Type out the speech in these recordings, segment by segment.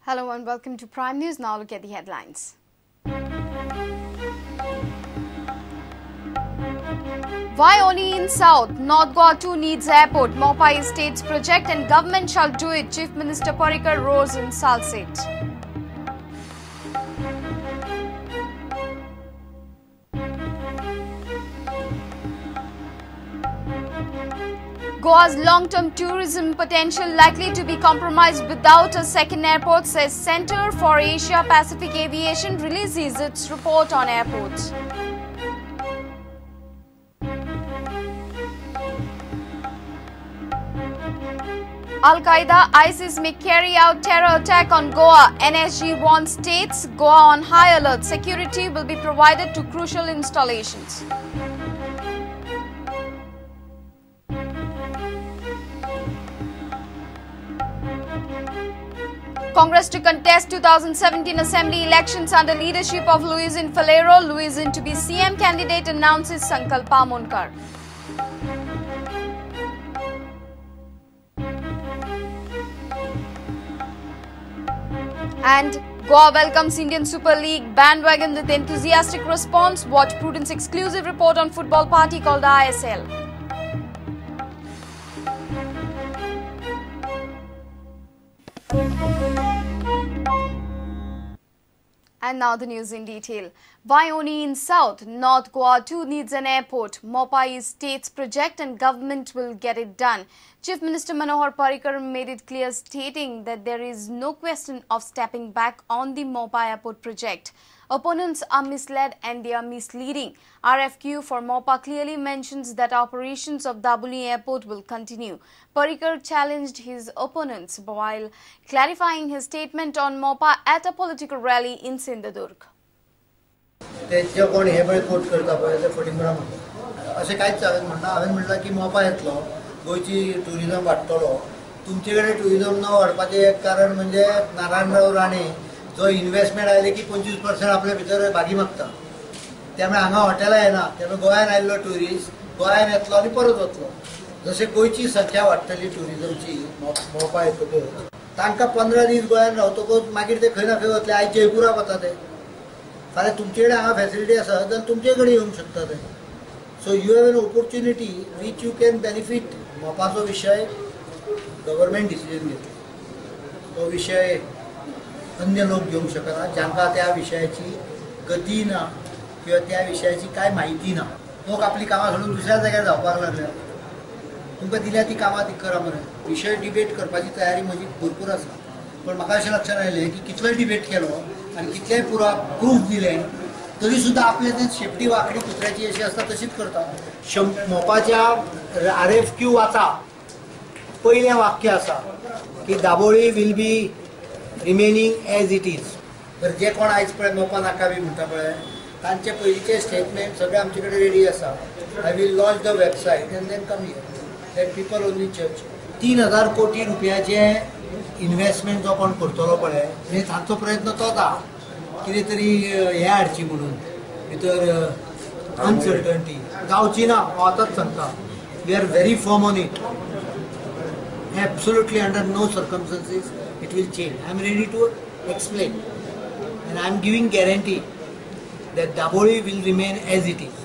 Hello and welcome to Prime News. Now look at the headlines. Why only in South? North Goa too needs airport. Mopa is state's project and government shall do it. Chief Minister Parrikar roars in Salcete. Goa's long-term tourism potential likely to be compromised without a second airport, says Center for Asia Pacific Aviation releases its report on airports. Al-Qaeda, ISIS may carry out terror attack on Goa. NSG warns states, Goa on high alert. Security will be provided to crucial installations. Congress to contest 2017 Assembly elections under leadership of Luizinho Faleiro. Luizinho to be CM candidate, announces Sankalp Amonkar. And Goa welcomes Indian Super League bandwagon with enthusiastic response. Watch Prudent's exclusive report on football party called ISL. And now the news in detail. Why only in South? North Goa too needs an airport. Mopa is state's project and government will get it done. Chief Minister Manohar Parrikar made it clear, stating that there is no question of stepping back on the Mopa airport project. Opponents are misled and they are misleading. RFQ for Mopa clearly mentions that operations of Dabolim Airport will continue. Parrikar challenged his opponents while clarifying his statement on Mopa at a political rally in Sindhudurg. ते जे कोण हे पळय कोट करता पळय ते फटींगपणा म्हणटा अशें कांयच हांवें म्हणना. हांवें म्हणलां की मोपा येतलो, गोंयची ट्युरिजम वाडटलो. तुमचे कडेन ट्युरिजम न वाडपाचें एक कारण म्हणजे नारायणराव राणे जो इन्वेस्टमेंट आयले की 25% आपल्या भितर भागी मागता. त्यामुळे हांगा हॉटेलां येना, त्यामुळे गोंयान आयिल्लो ट्युरिस्ट गोंयान येतलो आनी परत वतलो. जशें गोंयची संख्या वाडटली ट्युरिजमची मोपा येतकच तांकां 15 दीस गोंयान रावतकच मागीर ते खंय ना खंय वतले. आयज जयपुराक वता ते, फाल्यां तुमचे कडेन हांगा फॅसिलिटी आसा जाल्यार तुमचे कडेन येवंक शकता ते. So you have an opportunity which you can benefit. मोपाचो विशय गव्हर्मेंट डिसिजन घेतलो, तो विशय अन्य लोक घेवंक शकना जांकां त्या विशयाची गती ना किंवा त्या विशयाची कांय म्हायती ना. लोक आपली कामां सोडून दुसऱ्या जाग्यार धांवपाक लागल्या. तुमकां दिल्या ती कामां ती करा मरे. विशय डिबेट करपाची तयारी म्हजी भरपूर आसा, पण म्हाका अशें लक्षात आयलें की कितलोय डिबेट केलो आनी कितलेय पुरा प्रूफ दिलें तरी सुद्दां आपलें तें शेपटी वांकडी कुत्र्याची अशी आसता तशीच करता. मोपाच्या RFQ वाचा, पयलें वाक्य आसा की Dabolim will be remaining as it is. तर जे कोण आयज पळय मोपा नाका बी म्हणटा पळय तांचे पयलींचे स्टेटमेंट सगळे आमचे कडेन रेडी आसा. I will launch the website and then come here that people only church. 3000 कोटी रुपयाचे इन्वेस्टमेंट जो कोण करतलो पळय म्हणजे तांचो प्रयत्न तोच आहा कितें तरी हें हाडची म्हणून भितर अनसर्टन्टी जावची ना. हांव आतांच सांगता, we are very firm on it. Absolutely under no circumstances it will change. I am ready to explain and I am giving guarantee that Dabolim will remain as it is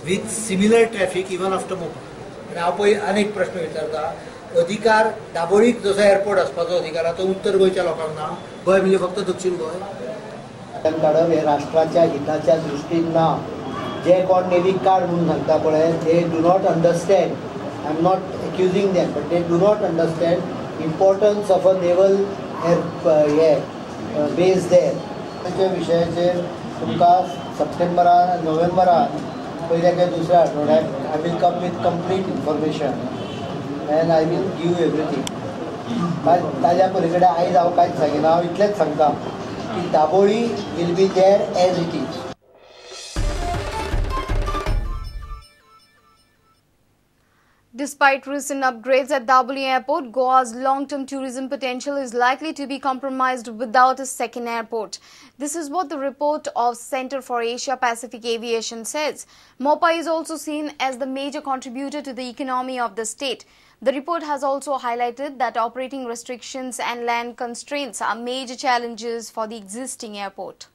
with similar traffic even after Mopa. आनी हांव पळय आनी एक प्रश्न विचारता, अधिकार दाबोळीक जसो airport आसपाचो अधिकार आहा तो उत्तर गोंयच्या लोकांक ना. गोंय म्हणजे फक्त दक्षिण गोंय काडप हे राष्ट्राच्या हिताच्या दृश्टीन ना. जे कोण नेवीक कार्ड म्हणून सांगता पळय they do not understand. I am not accusing them but they do not understand importance of a naval air hey base there. ताच्या विशयाचेर तुमकां सप्टेंबरान नोव्हेंबरान पयल्या काय दुसऱ्या आठवड्याक I will come with complete information and I will give everything. ताज्या पलीकडे आयज हांव कांयच सांगिना. हांव इतलेंच सांगता की Dabolim will be there as it is. Despite recent upgrades at Dabolim Airport, Goa's long-term tourism potential is likely to be compromised without a second airport. This is what the report of Center for Asia Pacific Aviation says. Mopa is also seen as the major contributor to the economy of the state. The report has also highlighted that operating restrictions and land constraints are major challenges for the existing airport.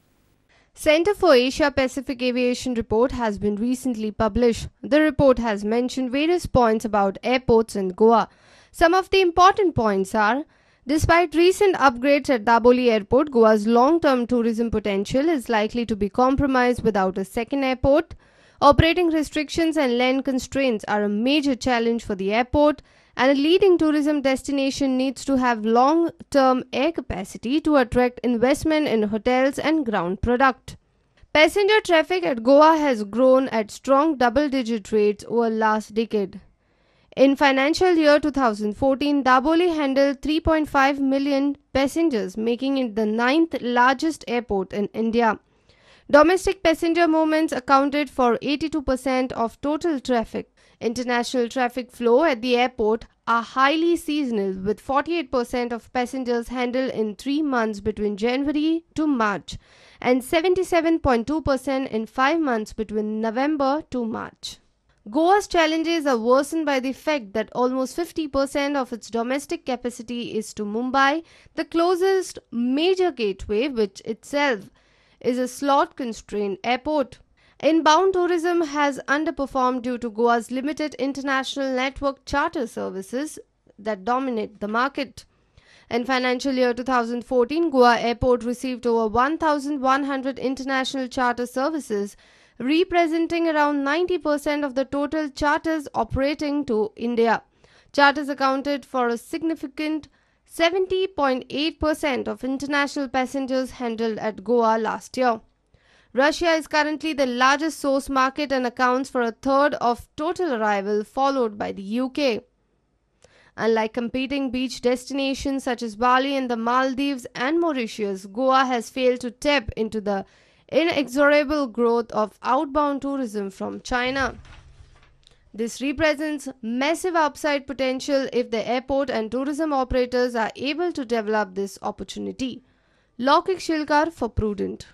Center for Asia Pacific Aviation report has been recently published. The report has mentioned various points about airports in Goa. Some of the important points are: despite recent upgrades at Dabolim Airport, Goa's long-term tourism potential is likely to be compromised without a second airport. Operating restrictions and land constraints are a major challenge for the airport, and a leading tourism destination needs to have long-term air capacity to attract investment in hotels and ground product. Passenger traffic at Goa has grown at strong double-digit rates over last decade. In financial year 2014, Dabolim handled 3.5 million passengers, making it the 9th largest airport in India. Domestic passenger movements accounted for 82% of total traffic. International traffic flow at the airport are highly seasonal, with 48% of passengers handled in 3 months between January to March and 77.2% in 5 months between November to March. Goa's challenges are worsened by the fact that almost 50% of its domestic capacity is to Mumbai, the closest major gateway, which itself is a slot-constrained airport. Inbound tourism has underperformed due to Goa's limited international network charter services that dominate the market. In financial year 2014, Goa Airport received over 1,100 international charter services, representing around 90% of the total charters operating to India. Charters accounted for a significant 70.8% of international passengers handled at Goa last year. Russia is currently the largest source market and accounts for a third of total arrival, followed by the UK. Unlike competing beach destinations such as Bali and the Maldives and Mauritius, Goa has failed to tap into the inexorable growth of outbound tourism from China. This represents massive upside potential if the airport and tourism operators are able to develop this opportunity. Lokik Shilkar for Prudent.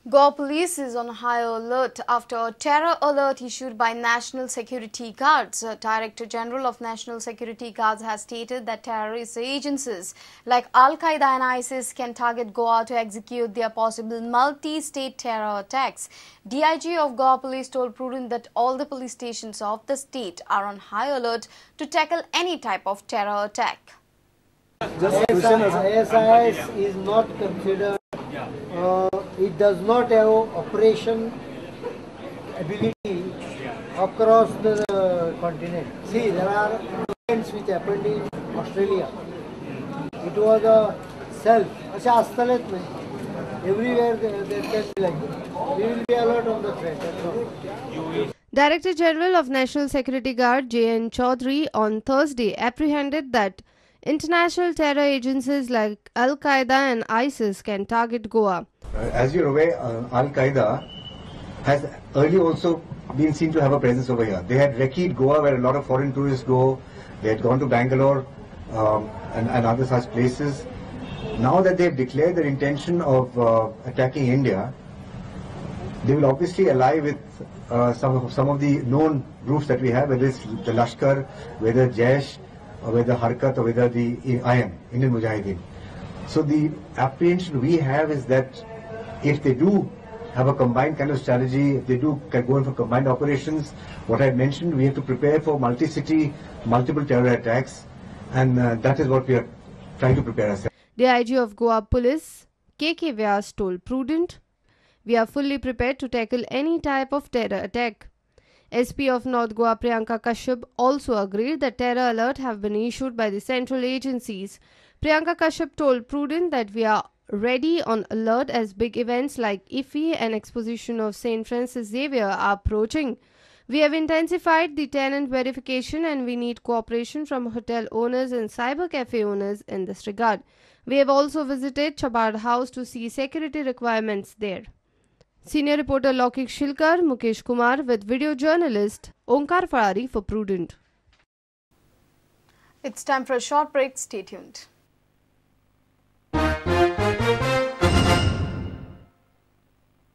Goa Police is on high alert after a terror alert issued by National Security Guards. Director General of National Security Guards has stated that terrorist agencies like Al-Qaeda and ISIS can target Goa to execute their possible multi-state terror attacks. DIG of Goa Police told Prudent that all the police stations of the state are on high alert to tackle any type of terror attack. ISIS is not considered. It does not have operation ability across the continent. See, there are events which happened in Australia. It was a self. Everywhere there can be like that. We will be alert on the threat. That's all. Director General of National Security Guard J.N. Chaudhary on Thursday apprehended that international terror agencies like Al-Qaeda and ISIS can target Goa. As you're aware, Al-Qaeda has early also been seen to have a presence over here. They had recce'd Goa, where a lot of foreign tourists go. They had gone to Bangalore and other such places. Now that they have declared their intention of attacking India, they will obviously ally with some of the known groups that we have, whether it's the Lashkar, whether Jaish, or whether Harkat, or whether the IM, Indian Mujahideen. So the apprehension we have is that if they do have a combined kind of strategy, if they do go in for combined operations, what I mentioned, we have to prepare for multi-city, multiple terror attacks, and that is what we are trying to prepare ourselves. The IG of Goa Police, K.K. Vyas, told Prudent, "We are fully prepared to tackle any type of terror attack." SP of North Goa Priyanka Kashyap also agreed that terror alert have been issued by the central agencies. Priyanka Kashyap told Prudent that we are ready on alert as big events like IFI and Exposition of St. Francis Xavier are approaching. We have intensified the tenant verification and we need cooperation from hotel owners and cyber cafe owners in this regard. We have also visited Chabad House to see security requirements there. Senior reporter Lokik Shilkar, Mukesh Kumar with video journalist Onkar Farari for Prudent. It's time for a short break. Stay tuned.